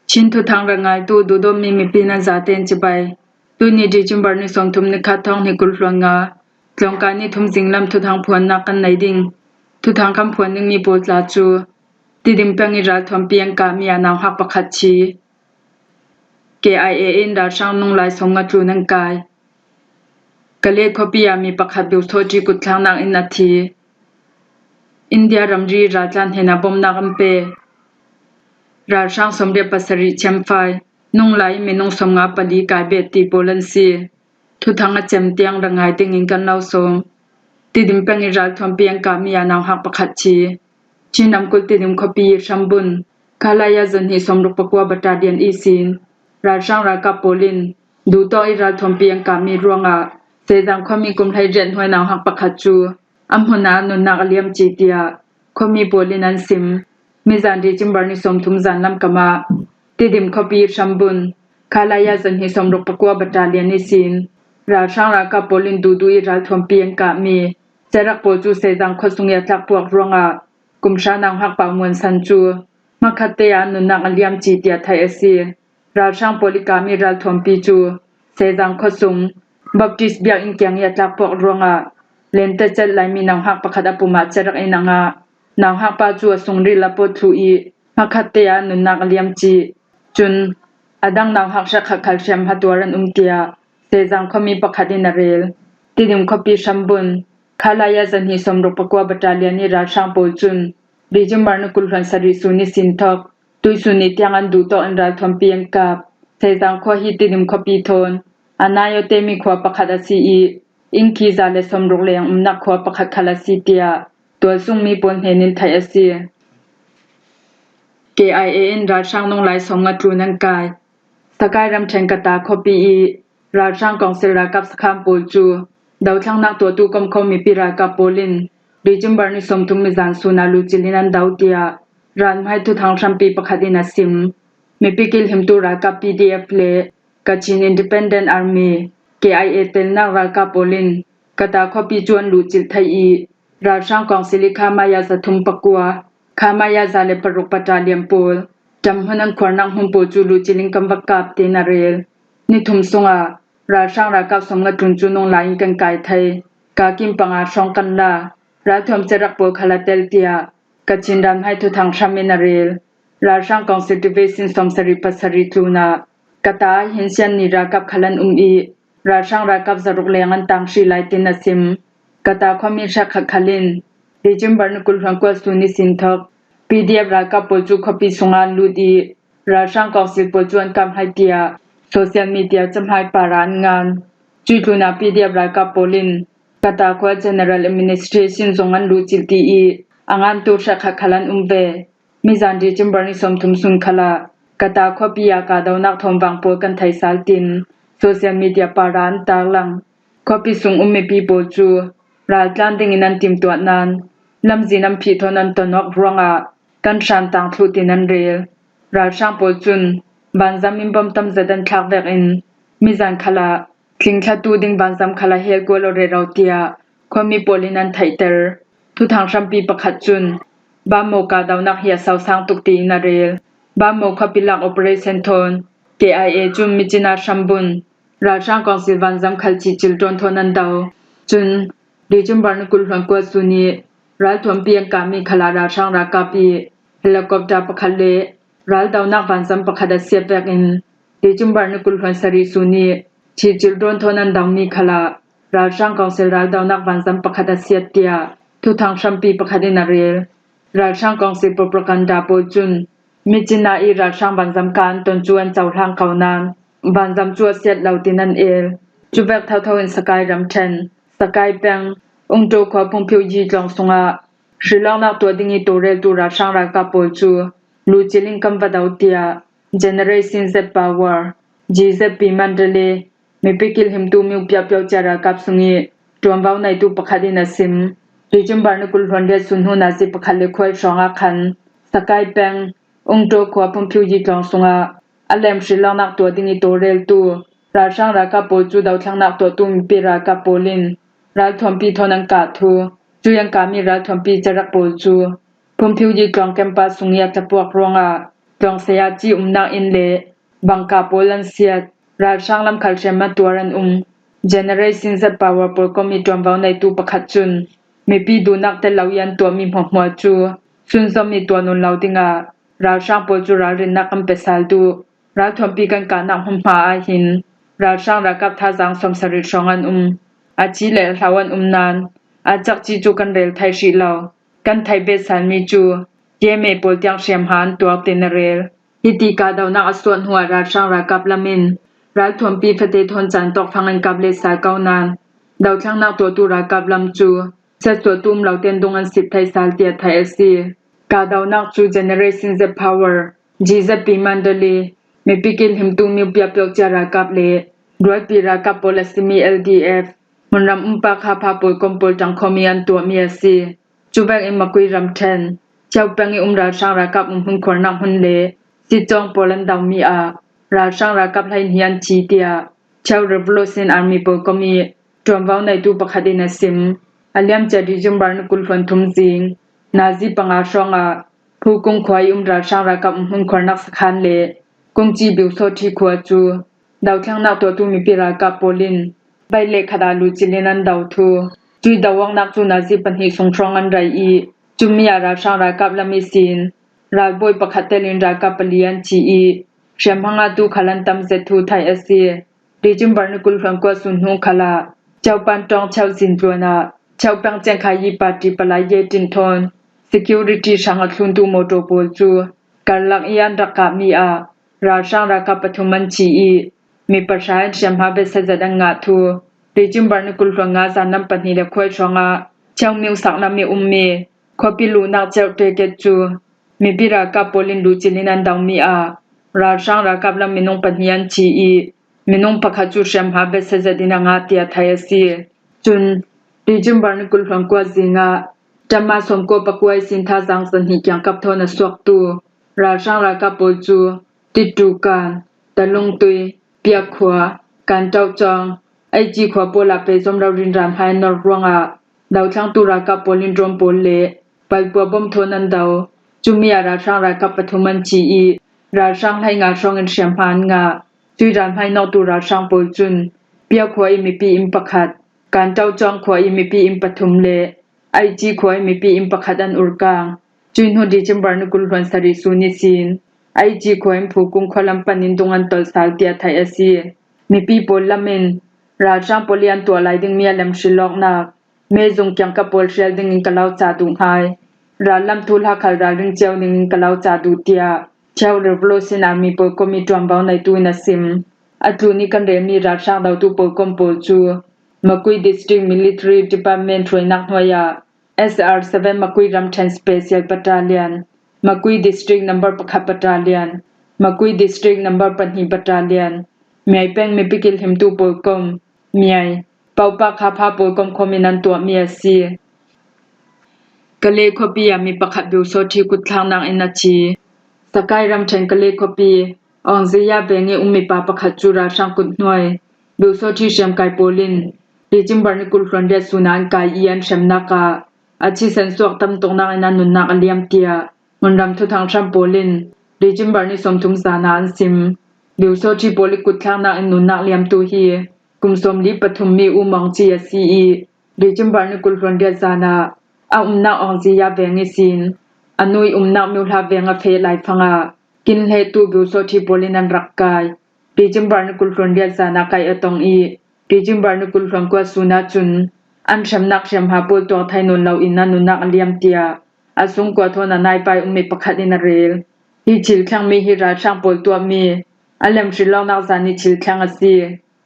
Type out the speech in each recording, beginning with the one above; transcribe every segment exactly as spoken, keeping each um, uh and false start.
Chin thuthang rangaitu duhdawtmi mipi nan zaten cibai. Tuini December ni sawmthum ni khat, thawng hnih kul hluan nga, tlawngkai ni thum zinglam thuthang phuannak kan nei ding. Thuthang kan phuan dingmi pawl tla cu Tidim peng i ralthuampi an kahmi a nauhak pakhat thi. K I A in ralhrang nunglai sawmnga tlun an kai. Kalay khuapi ah mi pakhat biothaw ṭi kutthlaknak in a thi. India ramri raltlan hnenah bawmhnak an pe. Ralhrang sawmriat pasarih thiamfai, nunglai in minung sawmnga pali kai bet ti pawl an si. Thuthang a cem tiang rangai dingin kan lo sawm. Tidim peng i ralthuampi an kahmi a nauhak pakhat thi. Chin ramkulh Tidim khuapi i hrambun, Khalaya zahnih sawmruk pakua battalion ihsin ralhrang ralkap pawl in duhtawk i ralthuampi an kahmi ruangah Sezang khuami kum hleiriat hnuai nauhak pakhat cu a hmun ah nunnak a liam ci tiah khuami pawl in an sim. Mizan December ni sawmthum zanlam kamah Tidim khuapi hrambun, Khalaya zahnih sawmruk pakua battalion ihsin ralhrang ralkap pawl in duhduh i ralthuampi an kahmi cerak pawl cu Sezang khuasung i a tlakpuak ruangah kum hra nauhak Pau Muan San cu hmakhatte ah nunnak a liam ci tiah theih a si. Ralhrang pawl i kahmi ralthuampi cu Sezang khuasung Baptist biakinn kiang i a tlakpuak ruangah Lente Cet Laimi nauhak pakhat a pum ah cerak in a ngah. Nauhak pa cu a sungril a pawt thluh i hmakhatte ah nunnak a liam ci. Cun a dang nauhak hrekkhat khal hriamhma tuar an um tiah Sezang khuami pakhat in a rel. Tidim khuapi hrambun, Khalaya zahnih sawmruk pakua battalion i ralhrang pawl cun December ni kul hluan sarih sun ihsin thawk tuisun ni tiang an duhtawk in ralthuampi an kap. Sezang khua hi Tidim khuapi thawn a nai awte mi khua pakhat a si i, inn khi za le sawmruk leng umnak khua pakhat khal a si tiah tualsungmi pawl hnen in theih a si. K I A in ralhrang nunglai sawmnga tlun an kai. Sakai ramṭhen Kata khuapi i ralhrang kawngsil ralkap sakhan pawl cu dothlennak tuahtu komkho mipi ralkap pawl in December ni sawmthum mizan sun ah lucil in an do tiah ralhmai thuthang hrampi pakhat in a sim. Mipi kilhimtu ralkap P D F le Kachin Independent Army, K I A telnak ralkap pawl in Kata khuapi cu an lucil thei i, ralhrang kawngsil i Khamaya zathum pakua, Khamaya za le paruk battalion pawl, ṭamhmun an khuarnak hmun pawl cu lucil in kan va kap, tiin a rel. Ni thum sungah ralhrang ralkap sawmnga tlun cu nunglai in kan kai thei. Kakim panga hrawng kan la. Ralthuam cerak pawl khal a tel tiah Kachin ralhmai thuthang hram in a rel. Ralhrang kawngsil Division sawmsarih pasarih tlun ah Kata ah hin sianni ralkap khal an um i, ralhrang ralkap zaruk leng an tang hrih lai, tin a sim. Kata khuami hrekkhat khal in December ni kul hluan kua sun ihsin thawk P D F ralkap pawl cu khuapi sungah an lut i, ralhrang kawngsil pawl cu an kap hngai tiah social media cahmai par ah an ngan. Cuih tlun ah P D F ralkap pawl in Kata khua General Administration zong an lucil ti i, a ngantu hrekkhat khal an um ve. Mizan December ni sawmthum sun khal ah Kata khuapi ah kahdohnak thawmvang pawl kan theih sal, tin social media par ah an tarlang. Khuapi sung um mipi pawl cu raltlan dingin an timtuah nain lamzin an phih thawn an ton awk ruangah kan hran tang thluh, tin an rel. Ralhrang pawl cun vanzam in bom tam zet an thlak vekin mizan khal ah tlingthlatu ding vanzam khal ah hel kual aw rero tiah khuami pawl in an theihter. Thuthang hrampi pakhat cun Bammo kahdohnak hi a sosang tuk, tiin a rel. Bammo khuapi lak operation thawn K I A cun Myitkyina hrambun ralhrang kawngsil vanzam khal chihcil drone thawn an do. Cun December ni kul hluan kua sun i ralthuampi an kahmi khal ah ralhrang ralkap i helicopter pakhat le raldohnak vanzam pakhat a siat vekin December ni kul hluan sarih sun i chihcil drone thawn an domi khal ah ralhrang kawngsil raldohnak vanzam pakhat a siat tiah thuthang hrampi pakhat in a rel. Ralhrang kawngsil propaganda pawl cun Myitkyina i ralhrang vanzam ka an ton cu an cohlang ko nain vanzam cu a siat lo, tin an el. Cuvek thotho in Sakai ramṭhen, Sakai peng, Ungto khua Phungphiu Yi tlawng sungah hrilawknak tuah ding i tawlreltu ralhrang ralkap pawl cu lucil in kan va do tiah Generation Z Power, G Z P Mandalay, mipi kilhimtu Myo Pyaw Pyaw cia ralkap sung i ṭuanvo neitu pakhat in a sim. December ni kul hluan riat sun hnu nazi pakhat le khuai hrawng ah khan Sakai peng, Ungto khua Phungphiu Yi tlawng sungah a lem hrilawknak tuah ding i tawlreltu ralhrang ralkap pawl cu dothlennak tuahtu mipi ralkap pawl in ralthuampi thawn an kah thu, cui an kahmi ralthuampi cerak pawl cu Phungphiu Yi tlawng campus sung i a tlapuak ruangah Tuangsayaci umnak inn le bangka pawl an siat. Ralhrang lam khal hrem a tuar an um. Generation Z Power pawlkom i ṭuanvo neitu pakhat cun mipi duhnak tel lo i an tuahmi hmuahhmuah cu sunzom i tuah nawn lo dingah ralhrang pawl cu ralrinnak kan pe sal duh. Ralthuampi kan kahnak hmunhma ah hin ralhrang ralkap thazaang sawmsarih hrawng an um. A ci le a hlau an um nain a cakci cu kan rel thai hrih lo. Kan theih bet salmi cu T M A pawl tiang hriamhma an tuak tiin a rel. Hiti kahdohnak a suah hnuah ralhrang ralkap lam in ralthuampi fate thawn caan tawk fang in kap let sal ko nain dothlennak tuahtu ralkap lam cu siatsuahtu um lo tein dung an sit thai sal tiah theih a si. Kahdohnak cu Generation Z Power, G Z P Mandalay, mipi kilhimtu Miu Pia Pio Cia ralkap le rualpi ralkap pawl a simi L D F, hmunram umpa khapha pawlkom pawl ṭangkhawm i an tuahmi a si. Cu vekin Makui ramṭhen, Thiau peng i um ralhrang ralkap umhmun khuarnak hmun le sitcawng pawl an domi ah ralhrang ralkap hleihnih an thi tiah Thiau Revolution Army pawlkom i ṭuanvo neitu pakhat in a sim. A liamcia December ni kul hluan thum zing nazi panga hrawngah Phukung khua i um ralhrang ralkap umhmun khuarnak sakhan le Kungci Biusawṭhi khua cu dothlennak tuahtu mipi ralkap pawl in beileh khat ah lucil in an do thu. Cui doawknak cu nazi pahnih sung hrawng an rei i cumi ah ralhrang ralkap lam ihsin ralbawi pakhat telin ralkap pali an thi i hriamhma ngahtu khal an tam zet thu theih a si. December ni kul hluan kua sun hnu khalah Chaupan ṭawng Chau zintluan ah Chau peng cengkhayi party palai ye ṭin thawn security hrang a thluntu mawṭaw pawl cu karlak i an rak kahmi ah ralhrang ralkap pathum an thi i mi pahra in hriamhma bia sazat an ngah thu. December ni kul hluan nga zan lam pahnih le khuai hrawngah Chau Myo sak lam i ummi khuapi luhnak ceuh ṭeket cu mipi ralkap pawl in lucil in an domi ah ralhrang ralkap lam minung pahnih an thi i minung pakhat cu hriamhma bia sazat in a ngah tiah theih a si. Cun December ni kul hluan kua zingah ṭama sawmkua pakua ihsin thazaang zahnih kiangkap thawn a suaktu ralhrang ralkap pawl cu Titukan, Talungtui, Piakhua, Kanṭauh cawng, Aici khua pawl ah pehzom rori ralhmai an nor ruangah dothlengtu ralkap pawl in drone pawl le palpua bom thawn an do. Cumi ah ralhrang ralkap pathum an thi i ralhrang hleinga hrawngin hriamhma an ngah. Cui ralhmai nawktu ralhrang pawl cun Piakhua i mipi inn pakhat, Kanṭauh cawng khua i mipi inn pathum le Aici khua i mipi inn pakhat an urkang. Cui hnu December ni kul hluan sarih sun ihsin Aici khua in Phukung khua lam pan in dung an tolh sal tiah theih a si. Mipi pawl lam in ralhrang pawl i an tuah lai dingmi a lem hrilawknak mezung kiangkap pawl hrial dingin ka lo ca duh hngai. Rallam thuhla khal ralring cio dingin ka lo ca duh tiah Thiau Revolution Army pawlkom i ṭuanvo neitu in a sim. A tlun i kan relmi ralhrang dotu pawlkom pawl cu Makui District Military Department hruainak hnuai ah S R seven Makui ramṭhen Special Battalion, Makui District number pakhat Battalion, Makui District number pahnih Battalion, Miai peng mipi kilhimtu pawlkom, Miai, Paupa Khapha pawlkom khawm in an tuahmi a si. Kale khuapi ah mi pakhat Biusawṭhi kutthlaknak in a thi. Sakai ramṭhen Kale khuapi Awngziya veng i um mipa pakhat cu ralhrang kut hnuai Biusawṭhi hriamkai pawl in December ni kul hluan riat sun ah an kai i an hremnak ah a thisen suak tam tuknak in a nunnak a liam tiah hmunram thuthang hram pawl in December ni sawmthum zan ah an sim. Biusawṭhi pawl i kutthlaknak in nunnak liamtu hi kum sawmli pathum mi U Mawng Ci a si i December ni kul hluan riat zan ah a umnak Awngziya veng ihsin a nu i umnak Miuhla veng a feh laifang ah kinhlehtu Biusawṭhi pawl in an rak kai. December ni kul hluan riat zan ah kaih a tong i December ni kul hluan kua sun ah cun an hremnak hriamhma pawl tuak thai nawn lo in a nunnak a liam tiah a sungkua thawn a naipa i ummi pakhat in a rel. Hi thil thlengmi hi ralhrang pawl tuahmi a lem hrilawknak zan i thil thleng a si.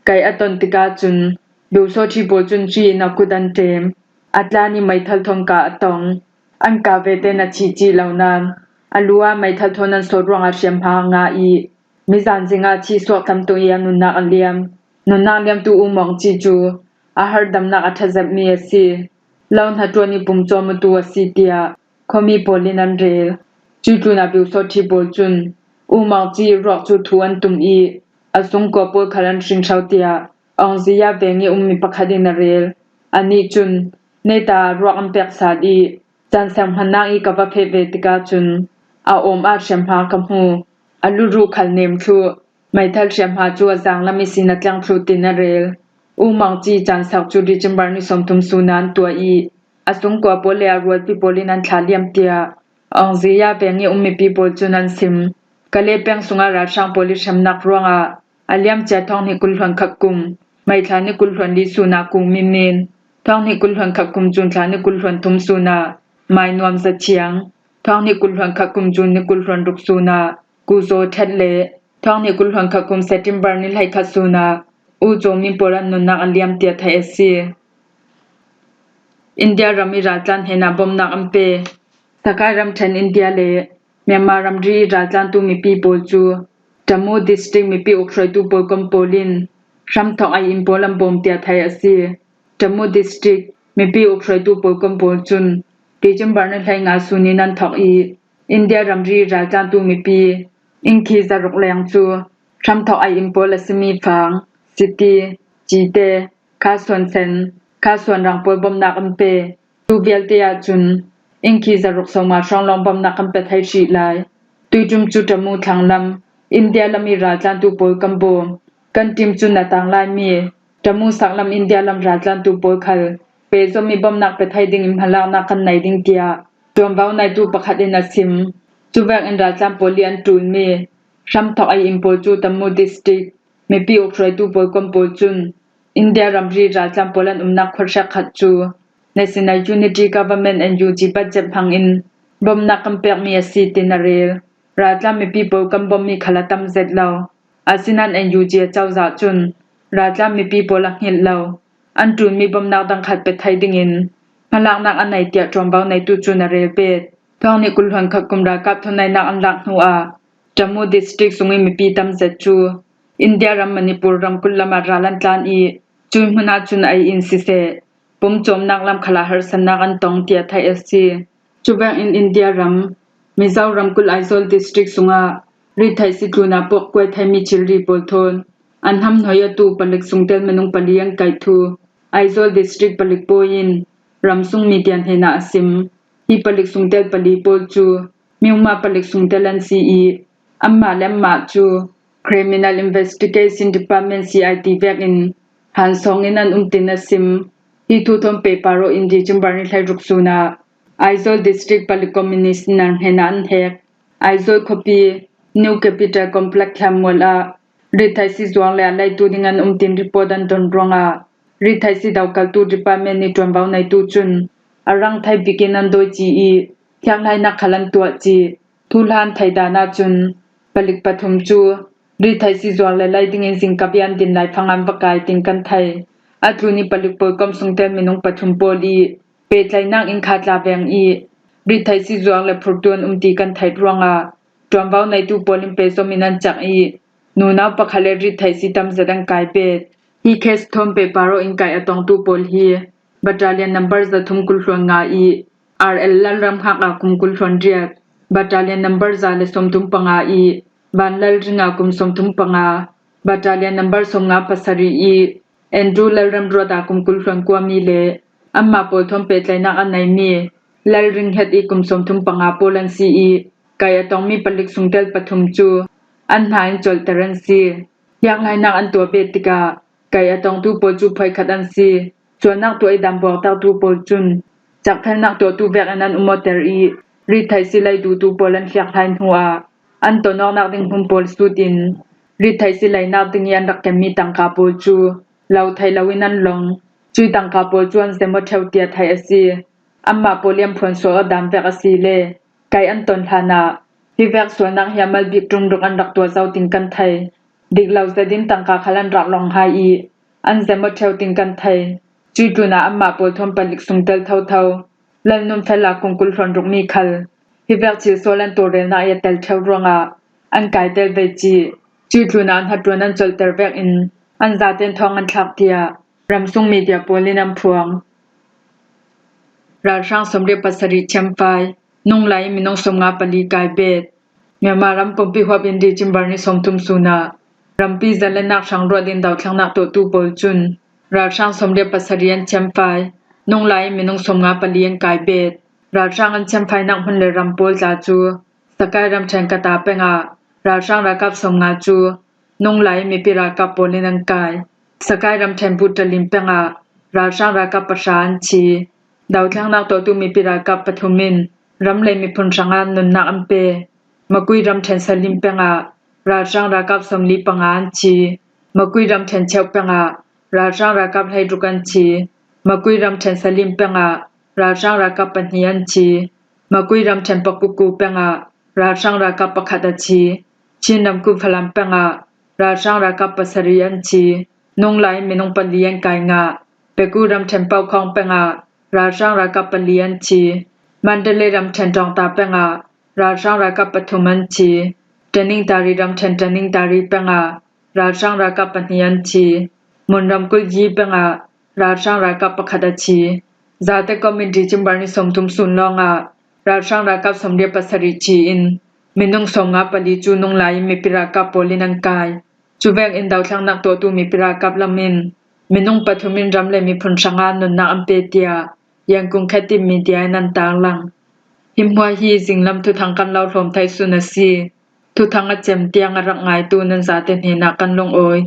Kaih a ton tikah cun Biusawṭhi pawl cun ṭi in a kut an ṭem. A tlan i meithal thawn kah a tong. An kah vete in a thi cih lo nain a lu ah meithal thawn an sawt ruangah hriamhma a ngah i mizan zingah thih suak tam tuk i a nunnak a liam. Nunnak liamtu U Mawng Ci cu a harhdamnak a ṭha zetmi a si. Lo hnaṭuan i pumcawm awtu a si tiah khuami pawl in an rel. Cuih tlunah Biusawṭhi pawl cun U Mawng Ci i ruak cu thu an tum i a sungkua pawl khal an hring ṭheu tiah Awngziya veng i ummi pakhat in a rel. Anih cun neita ah ruak an pek sal i caan serhmannak i ka va feh ve tikah cun a awm ah hriamhma ka hmu. A lu ruh khal nem thluh. Meithal hriamhma cu a zaanglam ihsin a tleng thluh, tin a rel. U Mang Ci Caan Sak cu December ni sawmthum sun ah an tuah i a sungkua pawl le a rualpi pawl in an thlah liam tiah Aung Zaye veng i um mipi pawl cun an sim. Kale peng sungah ralhrang pawl i hremnak ruangah a liamcia thawng hnih kul hluan khat kum May thla ni kul hluan li sun ah Ku Min Min, thawng hnih kul hluan khat kum June thla ni kul hluan thum sun ah Mai Nuam Za Thiang, thawng hnih kul hluan khat kum June ni kul hluan ruk sun ah Ku Zaw Ṭhat le thawng hnih kul hluan khat kum September ni hleikhat sun ah U Zaw Min pawl an nunnak a liam tiah theih a si. India ram i raltlan hnenah bawmhnak an pe. Sakai ramṭhen India le Myanmar ramri i raltlantu mipi pawl cu Tamu District mipi ukhruaitu pawl kom pawl in hramthawk ai-in pawl an bawm tiah theih a si. Tamu District mipi ukhruaitu pawl kom pawl cun December ni hleinga sun in an thawk i India ramri i raltlantu mipi innkhi zaruk leng cu hramthawk ai-in pawl a simi Fang, Siti, Cite, Kha Suan Sen, Kha Suan Rang pawl bawmhnak an pe. Tu vialte ahcun innkhi zaruk sawmnga hrawng lawng bawmhnak kan pe thei hrih lai. Tuiṭum cu Tamu thlang lam India lam i raltlantu pawl kan bawm. Kan ṭim cun a tang laimi Tamu sak lam India lam raltlantu pawl khal pehzom i bawmhnak pe thei dingin hmalaknak kan nei ding tiah ṭuanvo neitu pakhat in a sim. Cuvek in raltlan pawl i an ṭulmi hramthawk ai-in pawl cu Tamu District mipi ukhruaitu pawl kom pawl cun India ramri raltlan pawl an umnak khuat hrekkhat cu National Unity Government, N U G, budget hmangin bawmhnak kan pekmi a si, tin a rel. Raltlan mipi pawl kan bawmmi khal a tam zet lo. Asinain N U G a cozah cun raltlan mipi pawl a hngilh lo, an ṭulmi bawmhnak dang khat pe thei dingin hmalaknak a nei tiah ṭuanvo neitu cun a rel bet. Thawng hnih kul hluan khat kum ralkap thuneihnak an lak hnuah Tamu District sung i mipi tam zet cu India ram Manipur ramkulh lam ah ral an tlan i cui hmun ahcun ai-in siseh, pumcawmnak lam khal ah harsatnak an tong tiah theih a si. Cuvek in India ram Mizo ramkulh Aizawl District sungah rithaisi tlun ah puakkuai theimi thilri pawl thawn an hamhnawi a tu palik sungtel minung pali an kaih thu Aizawl District palik pawi in ramsung media hnenah a sim. Hi palik sungtel pali pawl cu Myanmar palik sungtel an si i, anmah le anmah cu Criminal Investigation Department, C I D, vekin hansawng in an um, tin a sim. Hi thu thawn pehpar aw in December ni hleiruk sun ah Aizawl District Palik Commissioner hnenah an hek. Aizawl khuapi New Capital Complex thlanmual ah rithaisi zuar le a leitu ding an um, tin report an don ruangah rithaisi dokaltu department i ṭuanvo neitu cun a rang thei bikin an dawi ci i thiakhlainak khal an tuah ci. Thuhla an theih dan ahcun palik pathum cu rithaisi zuar le lei dingin zingkap i an din laifang an va kai, tin kan thei. A tlun i palik pawl kom sungtel minung pathum pawl i pehtlaihnak in kha tla veng i rithaisi zuar le phurtu an um ti kan theih ruangah ṭuanvo neitu pawl in pehzom in an cak i nunau pakhat le rithaisi tam zet an kai bet. Hi case thawn pehpar aw in kaih a tongtu pawl hi Battalion number zathum kul hluan nga i R L Lalram hngak ah kum kul hluan riat, Battalion number za le sawmthum panga i Van Lalring ah kum sawmthum panga, Battalion number sawmnga pasarih i Andrew Lalram ruat ah kum kul hluan kuami le anmah pawl thawn pehtlaihnak a neimi Lalring het i kum sawmthum panga pawl an si i, kaih a tongmi palik sungtel pathum cu an hna in colhter an si. Thiakhlainak an tuah bet tikah kaih a tongtu pawl cu phoikhat an si. Sualnak tuah i dambuaktertu pawl cun cakfelnak tuahtu vekin an umawter i, rithaisi lei duhtu pawl an thiakhlai hnuah an ton awknak ding hmun pawl sut in rithaisi leinak ding i an rak kemmi tangka pawl cu lo thei loin an long. Cui tangka pawl cu an zem aw ṭheu tiah theih a si. Anmah pawl i an phuan suak aw dan vek a si le kaih an ton hlan ah hi vek sualnak hi a mal bik ṭung ruk an rak tuah zo, tin kan thei. Dik lo zetin tangka khal an rak long hai i an zem aw ṭheu, tin kan thei. Cui tlun ah anmah pawl thawn palik sungtel thotho Lalnunfel ah kum kul hluan rukmi khal hi vek thilsual an tawlrelnak i a tel ṭheu ruangah an kai tel ve ci. Cui tlun ah an hnaṭuan an colhter vekin an zaten thawng an thlak tiah ramsung media pawl in an phuang. Ralhrang sawmriat pasarih thiamfai, nunglai in minung sawmnga pali kai bet. Myanmar ram pumpi huap in December ni sawmthum sun ah rampi zalennak hrang ruat in dothlennak tuahtu pawl cun ralhrang sawmriat pasarih an thiamfai, nunglai in minung sawmnga pali an kai bet. Ralhrang an thiamfainak hmun le ram pawl tla cu Sakai ramṭhen Kata pengah ralhrang ralkap sawmnga cu nunglai mipi ralkap pawl in an kai. Sakai ramṭhen Puttalim pengah ralhrang ralkap pahra an thi. Dothlengnak tuahtu mipi ralkap pathum in ram le miphun hrangah nunnak an pe. Makui ramṭhen Salim pengah ralhrang ralkap sawmli panga an thi. Makui ramṭhen Cheuh pengah ralhrang ralkap hleiruk an thi. Makui ramṭhen Salim pengah ralhrang ralkap pahnih an thi. Makui ramṭhen Pakuku pengah ralhrang ralkap pakhat a thi. Chin ramkulh Falam pengah ralhrang ralkap pasarih an thi. Nunglai minung pali an kai ngah. Peku ramṭhen Paukhawng pengah ralhrang ralkap pali an thi. Mandalay ramṭhen Ṭawngta pengah ralhrang ralkap pathum an thi. Tanintharyi ramṭhen Tanintharyi pengah ralhrang ralkap pahnih an thi. Mon ramkulh Yi pengah ralhrang ralkap pakhat a thi. Zate kawmin December ni sawmthum sun lawngah ralhrang ralkap sawmli pasarih thi in minung sawmnga pali cu nunglai mipi ralkap pawl in an kai. Cuvek in dothlengnak tuahtu mipi ralkap lam in minung pathum in ram le miphun hrangah nunnak an pe, tiah Yangon Khit Thit Media in an tarlang. Hi hmuah hi zinglam thuthang kan lo hlawm thei sun a si. Thuthang a cem tiang a rak ngaitu nan zate hnenah kan lungawi.